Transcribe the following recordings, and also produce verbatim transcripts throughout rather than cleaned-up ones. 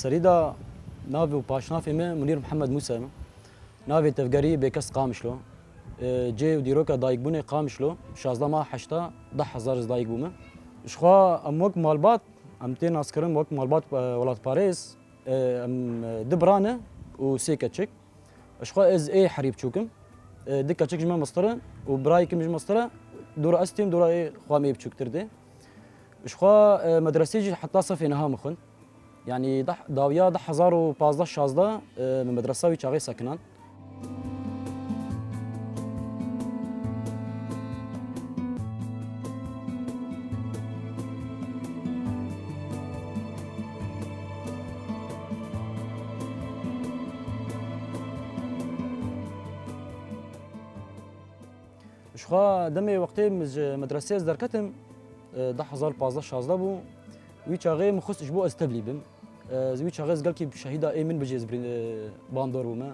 Serî de navê û paşnavê me Munîr Mihemed Mûse ye. Navê tevgerî Bêkes Qamişlo. E, cê û dîroka dayikbûnê Qamişlo, şazdeh meha heşta, deh hezar ez dayik bûme. Jixwe em wek malbat, em tê naskirin wek malbat, e, welatparêz, e, em, e, du bira ne û sê keçik. Jixwe ez ê herî biçûk im. E, du keçik ji me mestir in û birayêkim ji mestir e. Dora ez têm, dora ê xwe em ê biçûktir dê. Jixwe, e, medresê jî heta sefê neha min xwend. Yanî deh, dawiya deh hezar û pazdeh şazdeh, e, min medresa wî çaxê sekinand. Jixwe demê wextê min ji medresê ez derketim, e, deh hezar pazdeh şazdeh bû. Wî çaxê min xwest ji bo ez tevlî bim. E, wî çaxê ez gelkî şehîda ê min bijî ez birîn-, e, bandor bûme.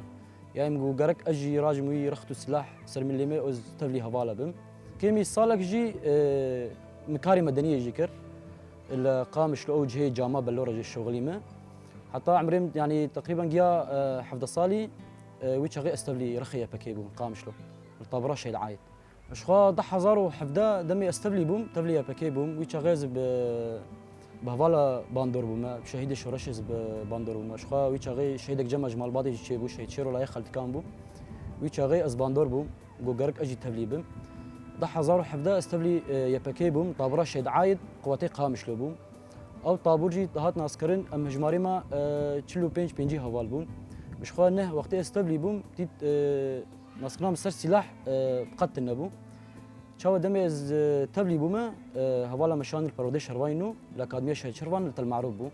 Yanî min got gerek ez jî rajim wî rext û silah ser min lême ez tevlî hevala bim. Kêmî salek jî, e, min karê medeniyê jî kir. Li Qamişlo ew cihê cama Bellora jî şixulîme. Heta emrê min, yanî teqrîben giya, e, hevdeh salî, e, wî çaxê ez tevlî rexê Y P G bûm Qamişlo. Li tabora Şehîd Aîd. Ji xwe du hezar û hevdeh demê ez tevlî bûm, tevlî Y P G bûm. Wî çaxê ez bi, bi hevala bandor bûme, bi şehîdê şoreşê ez bi bandor bûme. Ji xwe wî çaxê şehîdek cem e ji malbatê jî çêbû, şehîd Şêro Layê Xeltikan bû. Wî çaxê ez bandor bûm, got gerek ez jî tevlî bim. Du hezar û hevdeh ez tevlî, e, Y P G bûm, tabora Şehîd Aîd, quwetê Qamişlo bûm. Ew tabor jî dihat naskirin, em hejmarê me, e, çil û pênc pêncî heval bûn. Ji xwe neh wextê ez tevlî bûm, dît, e, naskirina min ser sîlah, e, bi qet tune bû. Çawa demê ez, e, tevlî bûme, e, hevala me şand li perwerdê şervanî nû, li Akademiya Şehîd Şervan li Tel Marûf bû.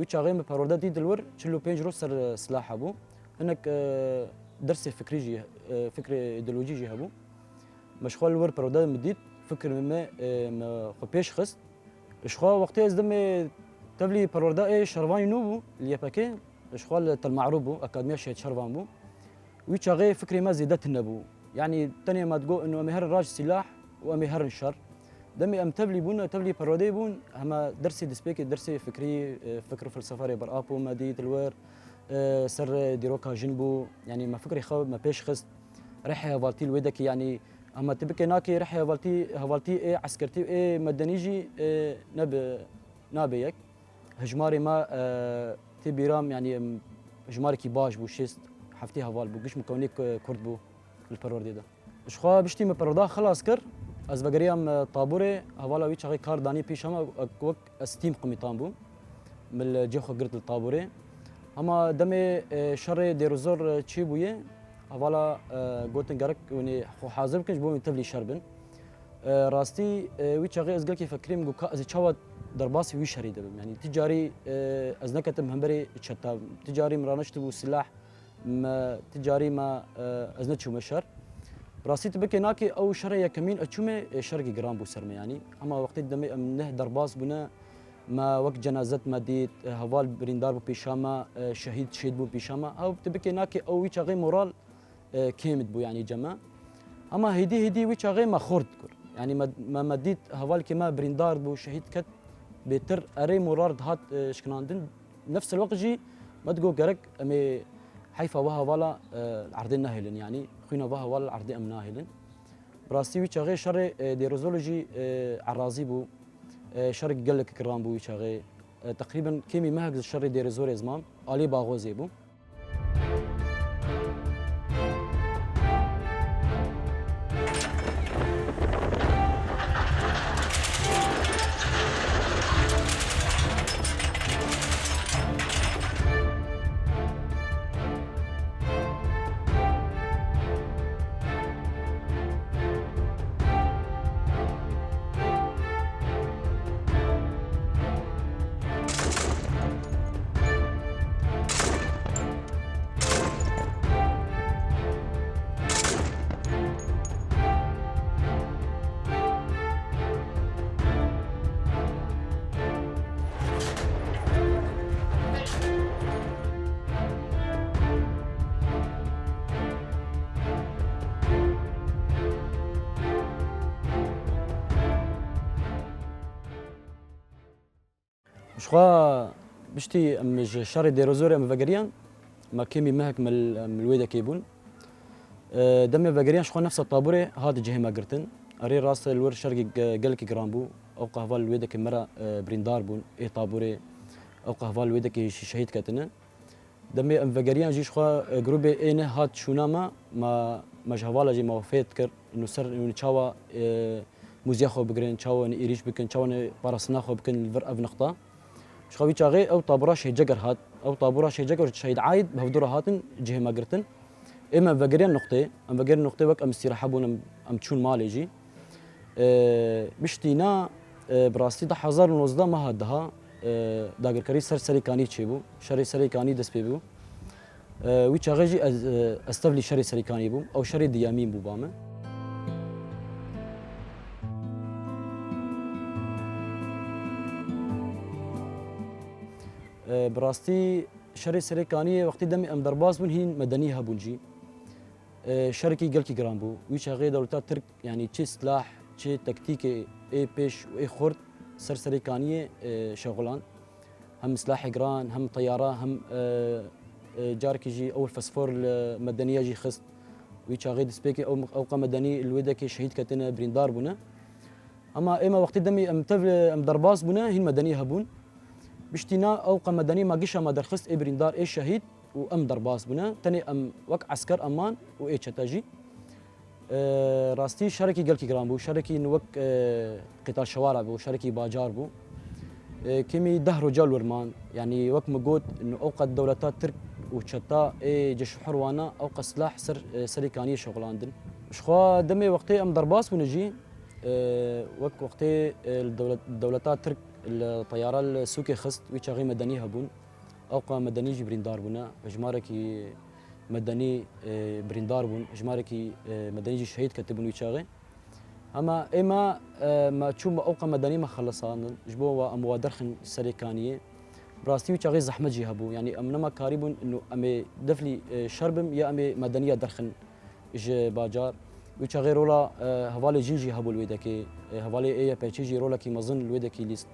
Wî çaxê min perwerde dît li wir çil û pênc roj ser, e, silah hebû. Hinek, e, dersê fikrî jî, e, fikrê îdeolojî jî hebû. Me ji xwe li wir perwerde min dît, fikir me, e, me xwe pêş xist. Ji xwe wextê ez demê tevlî perwerde ê şervanî nû bû, li Y P G, ji xwe li Tel Marûf bû, Akademiya Şehîd Şervan bû. Wî çaxê fikrê me zêde tune bû. Yanî tenê me digot, ino em ê herin raj sîlah û em ê herin şer. Demê em tevlî bûn, tevlî perwerdeyê bûn, hema dersê destpêkê, dersê fikrî, e, fikr û felsefa Rêber Apo me dît li wir, e, ser dîroka jin bû. Yanî me fikrê xwe me pêş xist. Rihê hevaltî li wê dekî, yanî hema tu bikê nakê rihê hevaltî, hevaltî ê eskertî û ê medenî jî, e, nebe, nabe yek. Hejmarê me, e, tê bîra min, yanî, em, hejmarekî baş bû, şêst heftê heval bû, giş mukewinê ku-, kurd bû li perwerdê de. Ji xwe piştî min perwerda xilas kir, ez vegeriyam, e, taborê, hevala wî çaxê kar danî pêşa me, e, wek ez tîm qumîtan bûm. Min li cê xwe girt li taborê. Hema demê, e, şerê dêrozor, e, çêbûye, hevala, e, gotin gerek hûn ê xwe hazir bikin, ji bo hûn tevlî şer bin. E, rastî, e, wî çaxê ez gelkî fekirîm, got ka ez ê çawa derbasî wî şerî de bim. Yanî ti carî, e, ez neketim hemberî çeta, ti carî min raniştibû silah, me, ti carî me, e, ez neçûme şer. Rastî tu bikê nakê ew şerê yekemîn ez çûme, e, şerekî giran bû ser me yanî. Hema wextê demê em neh derbas bûne, me wek cenazet me dît, e, heval birîndar bû pêşa me, e, şehîd şehîd bû pêşa me. Ew tu bikê nakê ew wî çaxê moral e, kêm dibû, yanî cem me. Hema hêdî hêdî wî çaxê me xort dikir. Yanî me, me, me dît hevalkê me birîndar bû, şehîd ket, bêtir erê moral dihat, e, şkinandin. Nefs el weqt jî me digot gerek em ê heyfa we hevala, e, erdê nehêlin, yanî xwîna we hevala erdê em nahêlin. Bi rastî wî çaxê şerê, e, dêrozolê jî, e, erazî bû. E, şerek gelek giran bû wî çaxê. E, teqrîben kêmî mehek ji şerê dêrozorê ez mam. Alî Baxozê bû. Xwe piştî em ji şerê Dêrozorê em vegeriyan, me kêmî mehek me li, em li wê dekê bûn. E, demê vegeriyan ji xwe nefsa taborê hat cihê me girtin. Erê rast e, li wir şerkî ge-, gelekî giran bû. Ew qehval li wê dekê me re, e, birîndar bûn. Ê taborê ew qehval li wê dekê şehîd ketine. Demê em vegeriyan jî ji xwe, e, grûbê ê ne hat şûna me, me, me ji hevala jî me wefêt kir. Nû ser, nû çawa, e, mûziya xwe bigirin, çawa ne êrîş bikin, çawa ne parastina xwe bikin li vir ev nixta. Ji xwe vî çaxê ew tabora Şehîd Ceger hat. Ew tabora Şehîd Ceger û Şehîd Aîd bi hevdû re hatin cihê me girtin. Ê me vegeriyan nuqtê, em vegeriyan nuqtê wek em îstîrehe bûn, em, em çûn malê jî. E, piştî na, e, bi rastî du hezar û nozdeh meha deha, e, dagirkerî ser Serê Kanî çêbû. Şerê Serê Kanî dest pê bû. E, wî çaxê jî ez, e, ez tevlî şerê Serê Kanî bûm. Ew şerê diyemîn bû ba min. E, bi rastî şerê Serê Kaniyê wextî demê em derbas bûn, hîn medenî hebûn jî. E, şerekî gelkî giran bû. Wî çaxê dewleta Tirk, yanî çi silah, çi tektîkê ê pêş û ê xurt ser Serê Kaniyê, e, şexilan. Hem silahê giran, hem teyara, hem, e, e, carekî jî ew fosfor li medeniya jî xist. Wî çaxê destpêkê ew, ew qe medenî li wê dekê şehîd ketine, birîndar bûne. Ema ême wextê demê em tev, em derbas bûne, hîn medenî hebûn. Piştî na ew qe medenî me gişa me derxist, ê birîndar, ê şehîd û em derbas bûne. Tenê em wek esker em man û ê çete jî. E, rastî şerekî gelkî giran bû, şerekî wek, e, qîtal şewara bû, şerekî bacar bû. E, kêmî deh roja li wir man, yanî wek min got, ew qet dewleta Tirk û çeta ê Ceş û Hur wana ew qet silah ser, e, Serê Kaniyê şexilandin. Ji xwe demê wextê em derbas bûne jî, e, wek wextê, e, li dewlet-, dewleta Tirk li teyara li sûkê xist, wî çaxê medenî hebûn. Ewqa medenî jî birîndar bûne. Hejmarekî medenî, e, birîndar bûn. Hejmarekî, e, medenî jî şehîd ketibûn wî çaxê. Hema êma, e, me çû me ewqa medenî me xelisandin. Ji bo wa em wa derxin Serê Kaniyê. Bi rastî wî çaxê zehmet jî hebû. Yanî em nema karîbûn, nû em ê deflî, e, şer bim ya em ê medeniya derxin ji bacar. Wî çaxê rola, e, hevalê jin jî hebû li wê dekê. E, hevalê ê Y P Ç'ê jî rolekî mezin li wê dekî lîst.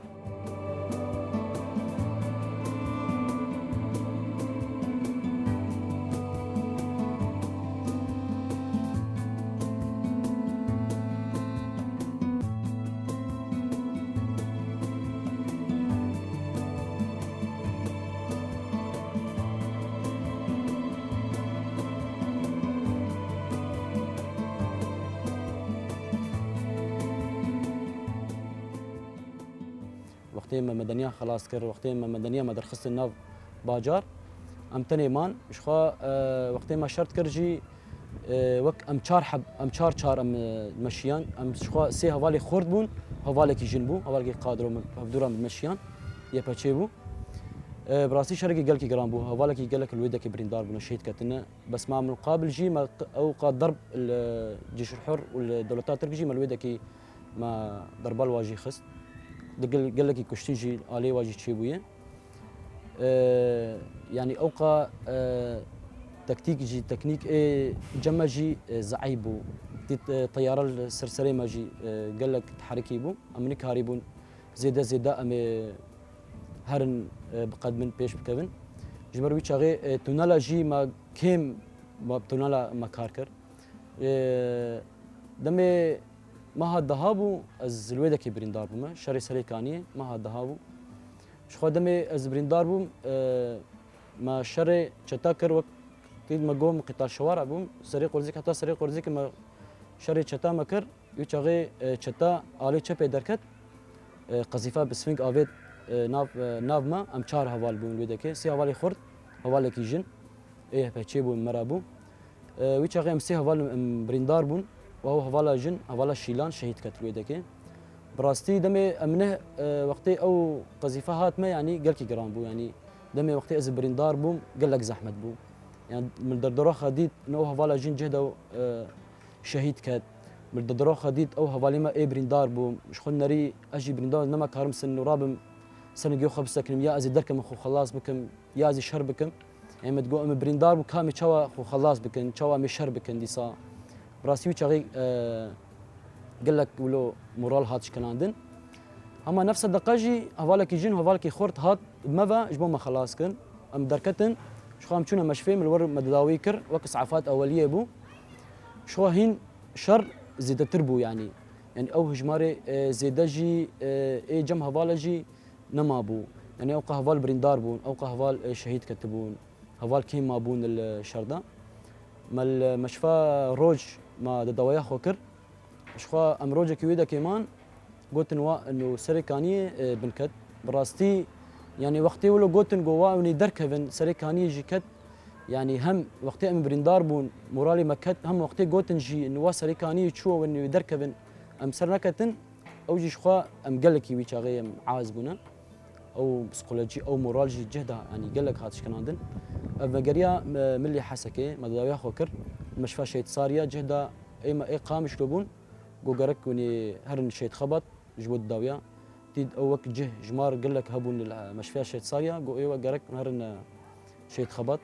Wextê me medeniya xelas kir, wextê me medeniya me derxistin nav bacar, em tenê man. Ji xwe, e, wextê me şert kir jî, e, wek em çar heb, em çar çar em, e, meşiyan. Em ji xwe sê hevalê xurt bûn, hevalekî jin bû, hevalekî qadro min, hevdûra min meşiyan, Y P Ç'ê bû. E, bi rastî şerekî gelkî giran bû, hevalekî gelek li wê dekê birîndar bûne, şehîd ketine. Bes ma muqabil jî me q-, ew qat derb li Cîşulhur û li dewleta Tirk jî me li wê dekî me derba li wa jî xist. Di gel-, gelekî kuştin jî alê wa jî çêbûye. E, yanî ewqa, e, tektîk jî, teknîk ê cem me jî, e, zeîf bû. Dît, e, teyare li ser serê me jî, e, gelek tehrikî bû. Em nikarîbûn zêde zêde em ê herin, e, bi qed min pêş bikevin. Ji ber wî çaxê, e, tunela jî me kêm, me bi tunela me kar kir. E, demê meha deha bû, ez li wê dekê birîndar bûme. Şerê Serê Kaniyê meha deha bû. Ji xwe demê ez birîndar bûm, e, me şerê çeta kir, wek tî me got, min qîtal şewara bûm. Serê Qurzîk, heta Serê Qurzîk me şerê çeta me kir. Wî çaxê, e, çeta alê çepê derket. E, qezîfa bi sfing avêt, e, nav, e, nav me. Em çar heval bûn wê dekê. Sê hevalê xurt, hevalekî jin. Ê Y P Ç'ê bû, me re bû. E, wî çaxê em sê heval em birîndar bûn. Û ew hevala jin, hevala Şîlan şehîd ket li wê dekê. Bi rastî demê em ne, e, wextê ew qezîfe hat me, yanî gelkî giran bû. Yanî demê wextê ez birîndar bûm, gelek zehmet bû. Yanî min derdoraxa dît, ne ew hevala jin cih de, e, şehîd ket. Min derdoraxa dît, ew hevalê me ê birîndar bû. Ji xwe nerî ez jî birîndar, nema karim sin û rabim, ser nigê xwe bisekinim, ya ez ê derkevim xwe xelas bikim, ya ez ê şer bikim. Em ê digot, em ê birîndar bû, ka em ê çawa xwe xelas bikin, çawa em ê şer bikin dîsa. Bi rastî wî çaxê, e, gelek wilo moral hat şikinandin. Hema nefsa deqa jî hevalekî jin, hevalekî xurt hat me ve ji bo me xelas kirin. Em derketin, ji xwe em çûne meşfê, min li wir me didawî kir, wek îsafat eweliyê bû. Ji xwe hîn şer zêdetir bû, yanî. Yanî ew hijmarê, e, zêde jî, e, ê cem hevala jî nema bû. Yanî ew qe heval birîndar bûn, ew qe heval, e, şehîd ketibûn, heval kêm mabûn li şer de. Me li meşfa roj me didawaya xwe kir. Ji xwe em rojekî wê dekê man, gotin wa ino serê kaniyê, e, binket. Bi rastî, yanî wextê wilo gotin go wa ewinê derkevin, serê kaniyê jî ket. Yanî hem wextê em birîndar bûn, moralê me ket, hem wextê gotin jî ino wa serê kaniyê çû ewinê derkevin, em ser neketin. Ew jî ji xwe em gelekî wî çaxê em aciz bûne. Ew psîkolojî, ew moral jî cih da, yanî gelek hat şikinandin. Ev vegeriya, e, Milî Hesekê, me didawiya xwe kir. Meşfa Şehîd Sariya cih da, ê me ê Qamişlo bûn, got gerek hûn ê herin Şehîd Xebat ji bo didawiya. Dît ew wek cih ji mar gelek hebûn li meşfeya Şehîd Sariya, got ê we gerek hûn herin, e, Şehîd Xebat.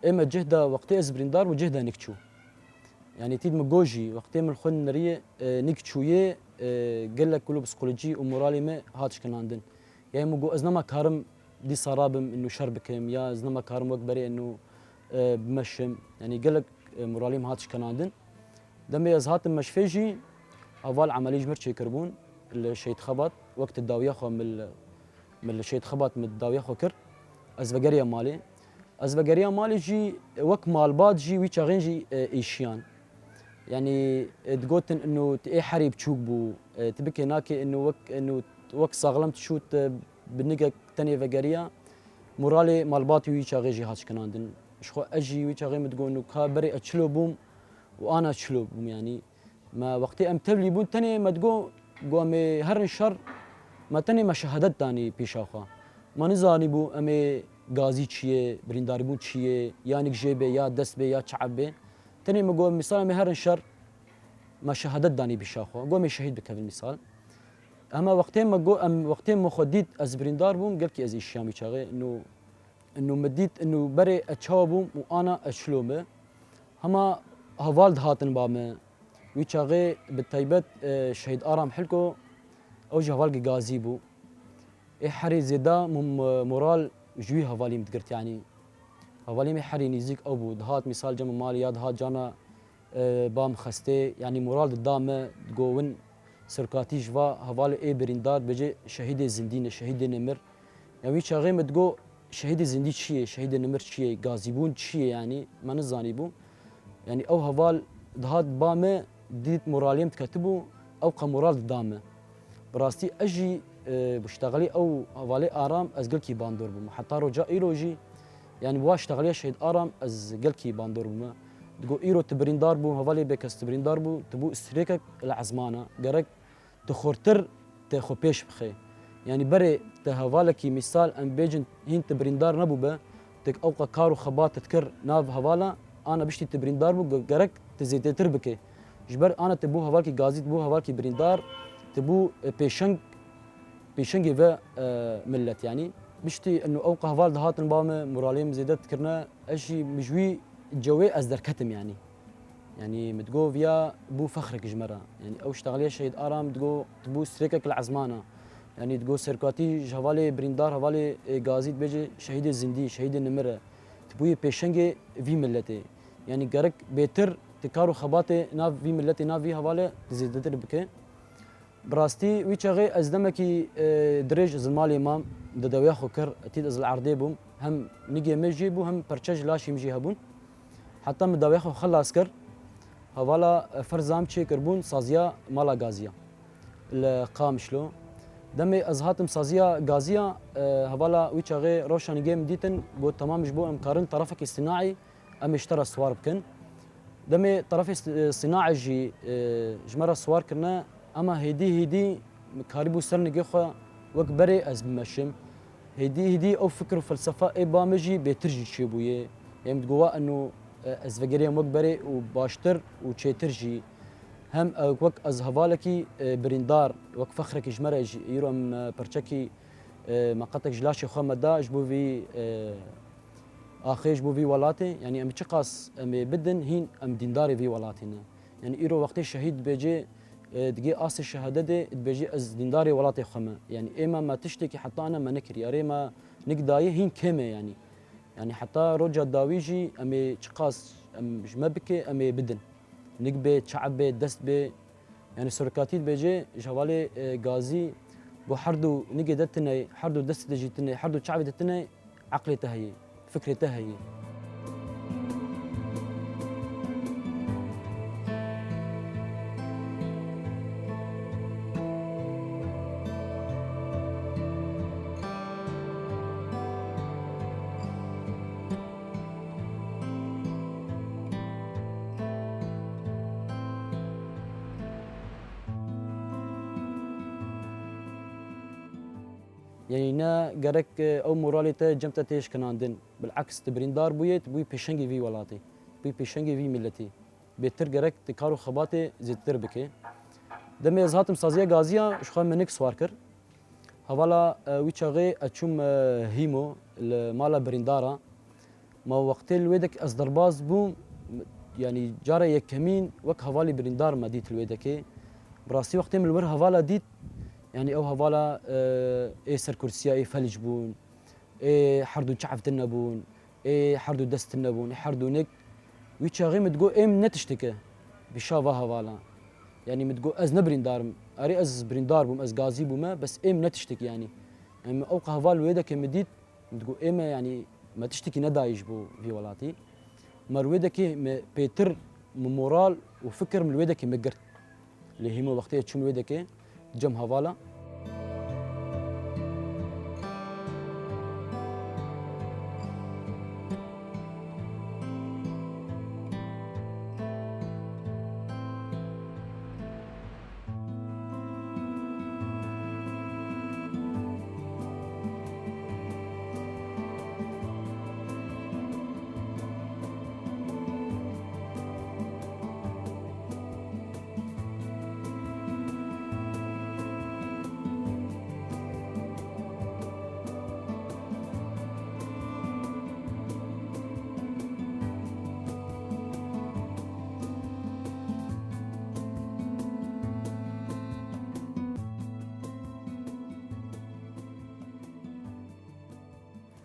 Ê me cih da wextê ez birîndar bû, cih da nik çû. Yanî tît min got jî, wextê min xwe neriyê, e, nik çûyê, e, gelek wilo psîkolojî û moralê me hat şikinandin. Yanî min got, ez nema karim dîsa rabim, ino şer bikim, ya ez nema karim wek berê ino, e, bimeşim. Yanî gelek, e, moralê min hat şikinandin. Demê ez hatim meşfê jî, heval emelî ji mir çêkiribûn, li Şehîd Xebat, wek didawiya xwe min li, min li Şehîd Xebat min didawiya xwe kir. Ez vegeriya malê. Ez vegeriya malê jî, wek malbat jî wî çaxên jî, e, êşiyan. Yanî, e, digotin ino tu ê herî biçûk bû, e, tu bikê nakê ino wek, ino wek saxlem tu çû tu bi nigek tenê vegeriya, moralê malbatî wî çaxê jî hat şikinandin. Ji xwe ez jî wî çaxê min digot ino ka berê ez çilo bûm û ana çilo bûm yanî. Me wextê em tevlî bûn tenê me digot, got em ê herin şer, me tenê me şehadet danî pêşa xwe. Me nizanîbû em ê gazî çi ye, birîndarîbûn çi ye, ya nik jê bê, ya dest bê, ya çav bê. Tenê me got, mîsal em ê herin şer, me şehadet danî pêşa xwe. Got em ê şehîd bikevin mîsal. Hema wextê me got, em wextê me xwe dît ez birîndar bûm, gelkî ez êşiyam wî çaxê. Ino, ino me dît, ino berê ez çawa bûm û ana ez çilo me. Hema heval dihatin ba me. Wî çaxê bi taybet, e, Şehîd Aram Hilko, ew jî hevalkî gazî bû. Ê herî zêde mo-, mo-, moral ji wî hevalî min digirt, yanî hevalê min herî nîzîk ew bû. Dihat mîsal cem malê ya dihat cana, e, ba min xestê, yanî moral dida me, digot win serokatî ji va hevalê ê birîndar dibêje şehîdê zindî ne, şehîdê nemir. Ya wî çaxê min digot şehîdê zindî çi ye, şehîdê nemir çi ye, gazîbûn çi ye, yanî me nizanîbû. Yanî ew heval dihat ba me, dît moralê min diketibû, ew qe moral dida me. Bi rastî ez jî, e, bi ştexelî ew hevalê Aram ez gelkî bandor bûm. Heta roja îro jî, yanî bi wa ştexeliya Şehîd Aram ez gelkî bandor bûme. Digot, îro tu birîndar bû, hevalê bêkes tu birîndar bû, tu bû strêkek li ezmana. Gerek tu xurtir te xwe pêş bixê. Yanî berê te hevalekî mîsal em bêjin hîn tu birîndar nebûbe, tu ew qe kar û xebat dikir nav hevala, ana biştî tu birîndar bû, ge-, gerek tu zêdetir bikê. Ji ber ana tu bû hevalkî gazî, tu bû hevalkî birîndar, tu bû, e, pêşeng, pêşengê ve, e, millet yanî. Biştî ino ew qe heval dihatin ba me, moralê min zêde dikirine, ez jî min ji wî cewê ez derketim yanî. Yanî min digot viya bû fexrek ji me re. Yanî ew ştexeliya Şehîd Aram digot tu bû strêkek li ezmana. Yanî digot serokatî ji hevalê birîndar, hevalê, e, gazî dibêje şehîdê zindî, şehîdê nimir e. Tu bûyê pêşengê vî miletê. Yanî gerek bêtir tu kar û xebatê nav vî miletê, nav vî hevalê tu zêdetir bike. Bi rastî wî çaxê ez demekî, e, dirêj ez li malê mam, didawiya xwe kir, tît ez li erdê bûm. Hem nigê min jê bû, hem perçe ji laşê min jî hebûn. Heta min dawiya xwe xelas kir. Hevala, e, ferza min çêkirbûn saziya mala gaziya li Qamişlo. Demê ez hatim saziya gaziya, e, hevala wî çaxê rewşa nigê min dîtin, got, temam ji bo em karin terefekî sînaî em ê ji te re siwar bikin. Demê terefê s-, sînaê jî, e, ji me re siwar kirine, ema hêdî hêdî Min karîbû ser nigê xwe wek berê ez bimeşim. Hêdî hêdî ew fikr û felsefa ê ba min jî bêtir jî çêbûye. Em digo wa eno, e, ez vegeriyam wek berê û baştir û çêtir jî. Hem, e, wek ez hevalekî, e, birîndar, wek fexrekî ji me re jî îro em, e, perçekî, e, meqetek ji laşê xwe me da ji bo vî, e, axê, ji bo vî welatê. Yanî em çiqas em ê bidin, hîn em dîndarê vî welatê ne. Yanî îro wextê şehîd dibêje, e, digê asê şehadetê dibêje ez dîndarê welatê xwe me. Yanî ê me, me tiştekî heta ana me nekiriye. Erê me nik daye hîn kêm e yanî. Yanî heta roja dawî jî em ê çiqas em ji me bike, em ê bidin. Nik bê, çav bê, dest bê. Yanî serokatî dibêje ji hevalê, e, gazî, go her du nigê de tune, her du destê de jî tune, her du çavê de tune, eqlê te heye, fikrê te heye. Yanî ne gerek, e, ew moralê te cem te tê şkinandin. Bileks tu birîndar bûyê, tu bûyî pêşengê vî welatê, tu bûyî pêşengê vî miletê. Bêtir gerek tu kar û xebatê zêdetir bike. Demê ez hatim saziya gaziya, ji xwe min nik swar kir. Hevala, e, wî çaxê ez çûm, e, Hîmo li mala birîndara. Ma wextê li wê dekê ez derbas bûm, yanî cara yekemîn wek hevalî birîndar me dît li wê dekê. Bi rastî wextê min li wir hevala dît, yanî ew hevala, e, ê ser kursiya ê felc bûn, ê her du çav tune bûn, ê her du dest tune bûn, ê her du nik. Wî çaxê min digot, êm ne tiştek e, pêşa va hevala. Yanî min digot, ez ne birîndar im. Erê ez birîndar bûm, ez gazî bûme, bes êm ne tiştek yanî. Yanî min ew qe heval wê dekê min dît, min digot, êm e yanî me tiştekî nedayî ji bo vî welatî. Me li wê dekê me pêtir min moral û fikir min li wê dekê me girt. Lê hîmo wextê ez çûm wê dekê, cem hevala.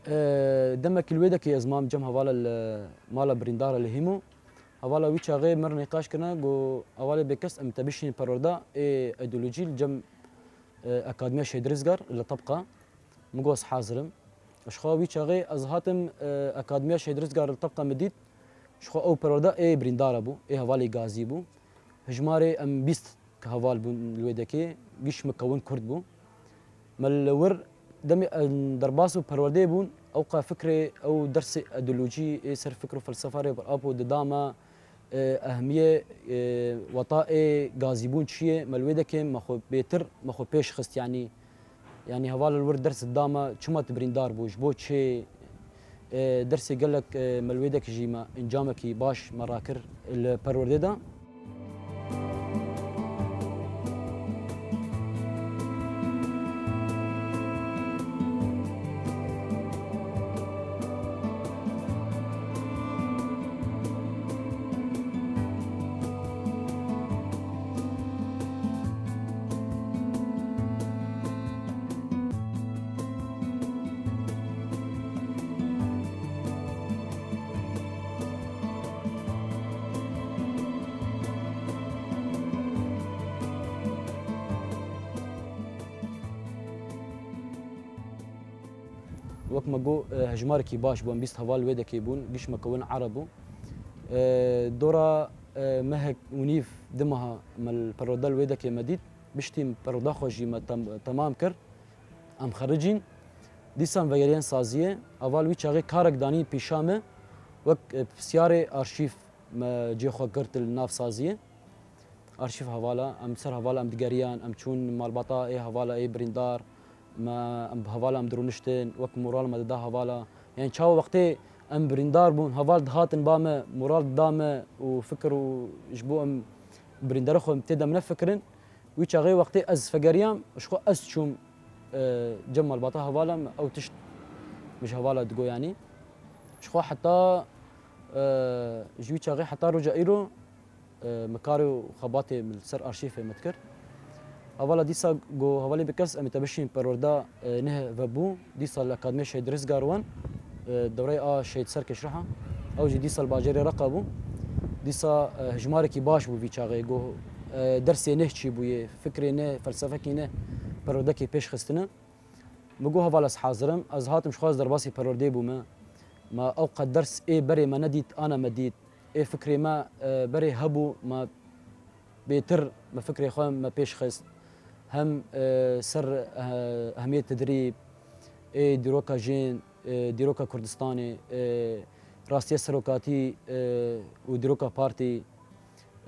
E, demek li wê dekê ez mam cem hevala li mala birîndara li Hîmo. Hevala wî çaxê me re nîqaş kirine, got, hevalê bêkes em te bişînin perwerda ê îdeolojî li cem, e, Akademiya Şehîd Rizgar li Tebqa. Min got, ez hazir im. Ji xwe wî çaxê ez hatim, e, Akademiya Şehîd Rizgar li Tebqa min dît. Ji xwe ew perwerda ê birîndara bû, ê hevalê gazî bû. Hijmarê em bîst heval bûn li wê dekê, giş mekewin kurd bû. Me li wir demê em derbas û perwerdeyê bûn, ew qe fikrê ew dersê îdeolojî ê ser fikr û felsefa rê bir apo dida me, e, ehmiyê, e, weta ê gazîbûn çi ye, me li wê dekê me xwe bêtir, me xwe pêş xist, yanî, yanî heval li wir ders dida me, çima tu birîndar bû, ji bo çi, e, dersê gelek, e, me li wê dekê jî me encamekî baş me rakir li perwerdê de. Wek me got, e, hejmarekî baş bû, em bîst heval wê dekê bûn, giş mekewin Ereb bû. E, dora, e, mehek û nîv, du meha me li perwerde li wê dekê me dît. Piştî perwerda xwe jî me tem-, temam kir. Em xericîn. Dîsa em vegeriyan saziyê. Heval wî çaxê karek danî pîşa me. Wek, e, pisyarê arşîv me cê xwe girt li nav saziyê. Arşîv hevala, em ser hevala em digeriyan, em çûn malbata ê hevala ê birîndar, me, em bi hevala em dirûniştin, wek moral me dida hevala. Yani çawa wextê em birîndar bûn, heval dihatin ba me, moral dida me û fikir û ji bo em birîndara xwe tê de em nefikirin. Wî çaxê wextê ez vegeriyam, ji xwe ez çûm, e, cem malbata hevala me, ew tişt min ji hevala digo yanî. Ji xwe heta, e, ji wî çaxê heta roja îro, e, me kar û xebatê min li ser arşîvê me dikir. Hevala dîsa got, hevalê Bêkes, em ê te bişîn perwerda, e, neh vebû. Dîsa li Akademiya Şehîd Rizgar wan, e, dewreyê a Şehîd Serkêş Reha. Ew jî dîsa li bajêrê Reqa bû. Dîsa, e, hejmarekî baş bû vî çaxê. Got, e, dersê neh çi bûye, fikrê neh, felsefekî neh, perwerdekê pêş xistine. Min got, heval ez hazir im. Ez hatim ji xwe ez derbasî perwerdê bûme. Me ew qet ders ê berê me nedît, ana me dît. Ê fikrê me, e, berê hebû, me bêtir me fikrê xwe me pêş xist. Hem, e, ser, e, ehemiyê tedrîb, ê dîroka jin, e, dîroka Kurdistanê, e, rastiya serokatî, e, û dîroka partî,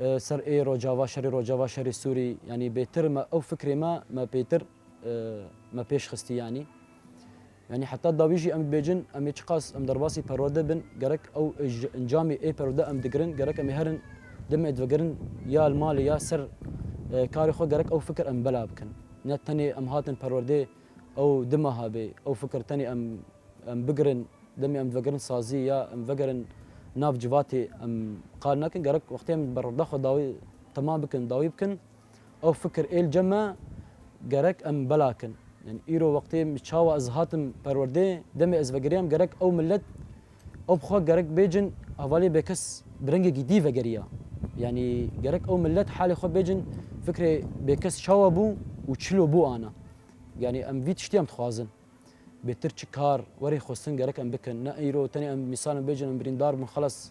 e, ser ê Rojava, şerê Rojava, şerê Sûrî, yanî bêtir me ew fikrê me, me pêtir, e, me pêş xistî yanî. Yanî heta dawî jî em dibêjin, em ê çiqas em derbasî perwerde bin, gerek ew ij-, encamê ê perwerde em digirin, gerek em ê herin demê divegerin ya li malê ya ser, e, karê xwe, gerek ew fikir em bela bikin. Ne tenê em hatin perwerdê ew du meha bê, ew fikir tenê em, em bigirin, demê em divegerin sazî ya em vegerin nav civatê em qal nakin, gerek wextê em perwerda xwe dawî temam bikin, dawî bikin. Ew fikir ê li cem me gerek em bela kin. Yani îro wextê min çawa ez hatim perwerdê, demê ez vegeriyam gerek ew millet, ew bi xwe gerek bêjin hevalê Bêkes bi rengekî dî vegeriya. Yani gerek ew millet halê xwe bêjin fikrê Bêkes çawa bû û çilo bû ana. Yani em vî tiştî em dixwazin. Bêtir çi kar werê xwestin gerek em bikin. Ne îro tenê em mîsal em bêjin em birîndar bûn xelas.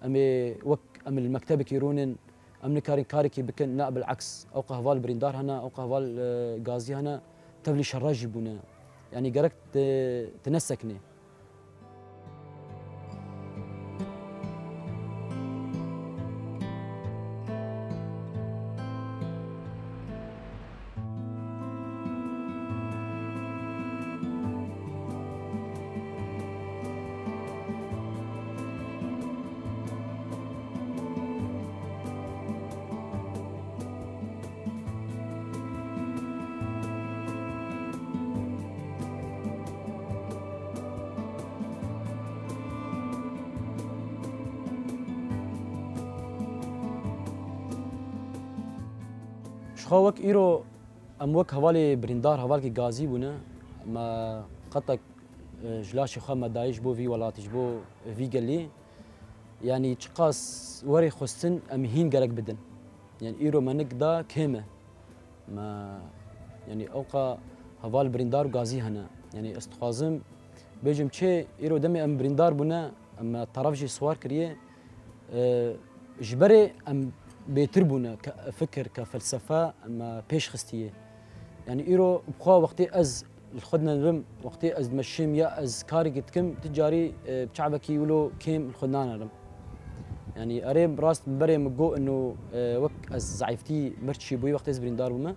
Em ê wek em li mektebekî rûnin, em nikarin karekî bikin, ne bileks. Ew qehval birîndar hene, ew qehval, e, gazî hene, tevlî şerra jî bûne. Yanî gerek tu, tu neseknê. Ji xwe wek îro em wek hevalê birîndar, hevalkî gazî bûne. Me qetek, e, ji laşê xwe me dayî ji bo vî welatî, ji bo vî gelî. Yanî çiqas werê xwestin em hîn gerek bidin. Yanî îro me nik da kêm e. Me, yanî ewqa heval birîndar û gazî hene. Yanî ez dixwazim bêjim çê îro demê em birîndar bûne, em me teref jî siwar kiriye. E, ji berê em bêtir bûne ke fikir, ke felsefe em me pêş xistiye. Yanî îro bi xwe wextê ez li xwe dinerim, wextê ez dimeşim ya ez karekî dikim, ti carî, e, bi çavekî wilo kêm li xwe nanerim. Yanî erê rast bi berê min got ino, e, wek ez zeîftî mirçî bûyî wextê ez birîndar bûme.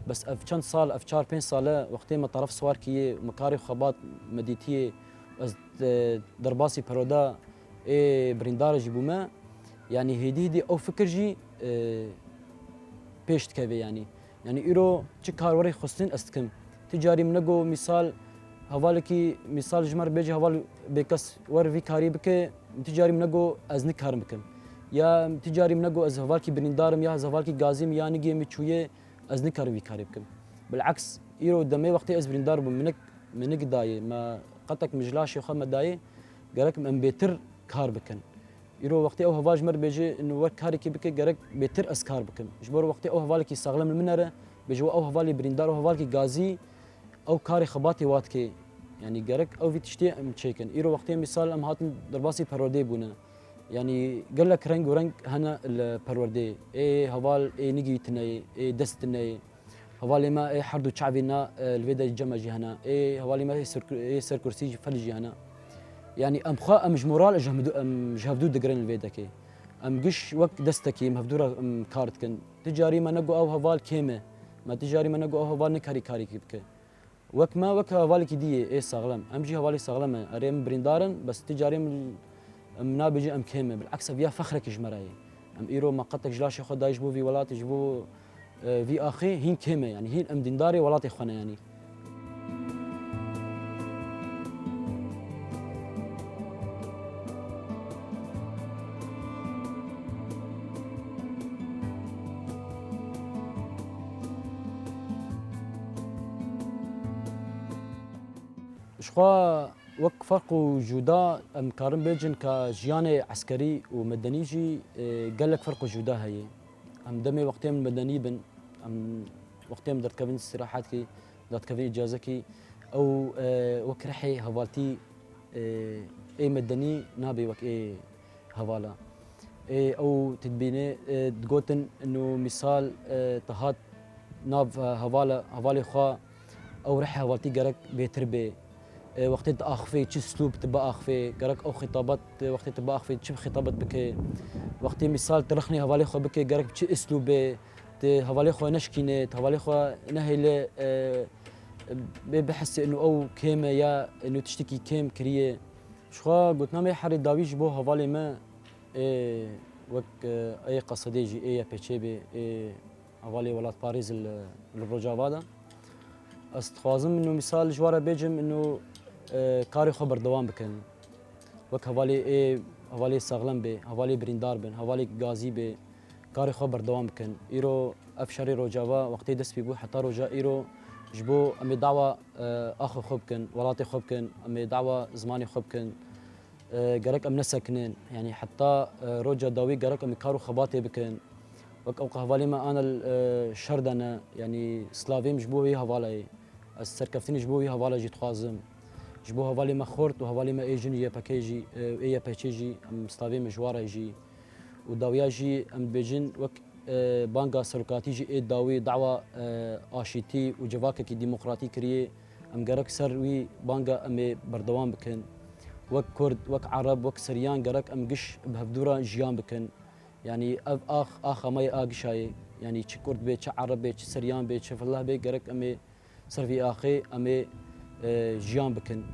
Bes ev çend sal, ev çar pênc sal e wextê me teref siwar kiriye, me karê xebat me dîtiye, ez, e, derbasî peroda ê birîndar jî bûme. Yanî hêdî hêdî ew fikir jî, e, pêş dikeve yanî. Yanî îro çi kar werê xwestin ez dikim. Ti carî min nego mîsal hevalekî, mîsal ji me re bêje heval Bêkes wer vî karî bike, ti carî min nego ez nikarim bikim. Ya ti carî min nego ez hevalkî birîndar im ya ez hevalkî gazî me ya nigê min çûye, ez nikarim vî karî bikim. Bileks, îro demê wextê ez birîndar bûm, minik, minik dayê, me qetek min ji laşê xwe me dayê, gerek em bêtir kar bikin. Îro wextê ew heval ji me re bêje, ino wek karekî bike, gerek bêtir ez kar bikim. Ji bo wextê ew hevalekî saxlem li min nere, bêje we ew hevalê birîndar, ew hevalekî gazî, ew karê xebatê wa dike. Yanî gerek ew vî tiştê em çêkin. Îro wextê mîsal em hatin derbasî perwerdê bûne. Yanî gelek reng û reng hene li perwerdê. Ê heval, ê nigî tune ye, ê dest tune ye. Hevalê me ê her du çavê na, e, li vê de cem e jî hene. Ê hevalê me ê ser, ê ser kursî jî fel jî hene. Yanî em xwe, em ji moral, ji hemdu, em ji hevdû digirin li vê dekê. Em giş wek destekî, em hevdû re, em kar dikin. Ti carî me negot ew heval kêm e. Me ti carî me negot ew heval nikarî karîkî bike. Wek me, wek hevalekî dî yê, ê saxlem. Em jî hevalî saxlem e. Erê, em birîndar in, bes ti carî em, em nabêjin em kêm e. Bileks ev ya fexrekî ji me re ye. Em îro me qetek ji laşê xwe dayî ji bo vî welatê, ji bo, e, vî axê hîn kêm e. Yanî hîn em dîndarê welatê xwe ne yanî. Jixwe wek ferq û cuda em karin bêjin ka jiyanê eskerî û medenî jî, e, gelek ferq û cuda heye. Em demê wextê em medenî bin, em wextê em derdikevin îstirahetkî, derdikevin îcazekî, ew, e, wek rihê hevaltî, e, ê medenî nabe wek ê hevala. Ê, ew tu dibînê, e, digotin, inu mîsal, e, te hat nav, e, hevala, hevalê xwe, ew rihê hevaltî gerek bêtir bê. E, wextê diaxifê, çi slûb tu biaxifê, gerek ew xîtabat, e, wextê tu biaxifê, çi xîtabat bike. Wextê mîsal tu rexnê hevalê xwe bike, gerek bi çi îslûbê, tu hevalê xwe neşkînê, tu hevalê xwe nehêle, e, bê bihesê inu ew kêm e ya inu tiştekî kêm kiriye. Jixwe gotina me herî dawî ji bo hevalê me, ê, wek, e, ê Qesedê jî, ê Y P Ç'ê bê, ê hevalê welatparêz li, li Rojava de. Ez dixwazim inu mîsal ji we re bêjim inu, e, karê xwe berdewam bikin. Wek hevalê ê, hevalê saxlem bê, hevalê birîndar bin, hevalê gazî bê, karê xwe berdewam bikin. Îro ev şerê Rojava wextê dest pê bû heta roja îro ji bo em ê dawa, e, axê xwe bikin, welatê xwe bikin, em ê dawa zimanê xwe bikin. E, gerek em nesekinin. Yanî heta, e, roja dawî gerek em kar û xebatê bikin. Wek ew hevalê me ane li, e, şer de ne. Yanî slavê min ji bo wî hevala ye. Ez serkeftinê ji bo wî hevala jî dixwazim. Ji bo hevalê me xort û hevalê me ê jin Y P K jî, e, ê Y P Ç'ê jî em slavê min ji wa re jî. Û dawiya jî em dibêjin wek, e, banga serokatî jî ê dawî dawa, e, aşîtî û civakekî demokratî kiriye. Em gerek ser wî banga em ê berdewam bikin. Wek Kurd, wek Ereb, wek Siryan gerek em giş bi hevdû re jiyan bikin. Yanî ev ax, axa me yê a gişa ye. Yanî çi Kurd bê, çi Ereb bê, çi Siryan bê, çi Fileh bê, gerek em ê ser vî axê em ê, e, jiyan bikin.